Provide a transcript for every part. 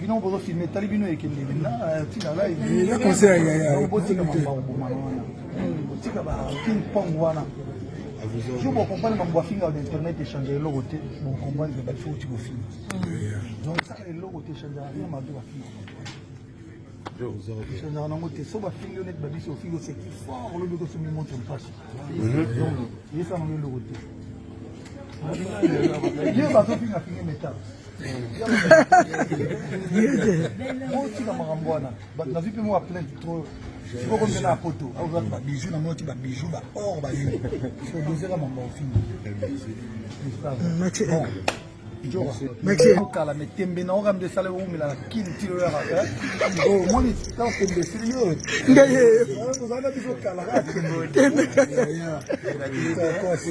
Bino bozo filme etali bino ekende na tina live. Eza conseil ya ya. Botika mambo boma wana. Botika ba ping pong wana. Jour bo comprendre mambo bafinga na internet échanger eloko te, bo comprendre que bato faut kofinga. Donc ça eloko te échanger rien mabe bafinga. Échanger nango te so bafingi yo neti babisi ofingi oseki fort olobi kosombi montre mpasi. Donc yesa nango eloko te. Ye bazofinga fingi meta. Botika makambo wana. Nazwi mpe mwa plainte trop. Sikoyo mpe na poto akozwa babiju na moti babiju ba or banini. Odoseka mambo ofinga. Merci. Merci. Kala me tembe na oka mde sale umela na kini tilo ya kaka. Omoni ta tembe sili yo. Ngai. Ozana biso kala kaka tembe. Tembe.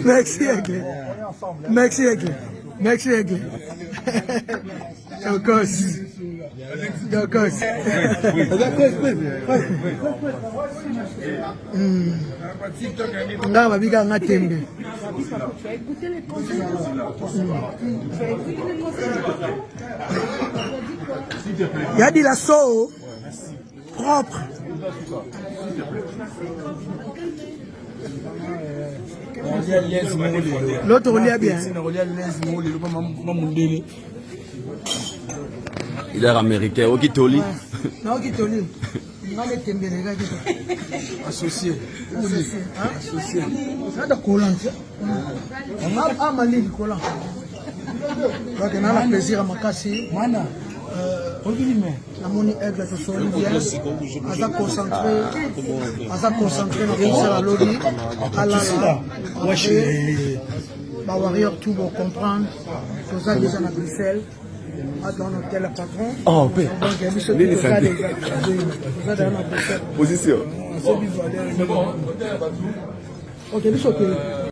Merci Aigle. Merci Aigle. Merci Aigle. Tokos. Tokos. Nga babika nga tembe. Yadi la so propre. L'autre olia bien. Il est américain, okitoli. Naokitoli. Nga tembelekaki. Associé. Associé. Nada kolan. Ah malili kolan. Donc na plaisir ya makasi. Mwana. Namoni Aigle tosoli bien, aza concentré, aza concentré na concert alobi alala ba warrior tout bo comprendre, toza déjà na Bruxelles dans l'hôtel ya patron. Oh, pe. Donc ya biso toza déjà, toza déjà na Bruxelles. Position. Ok, biso te.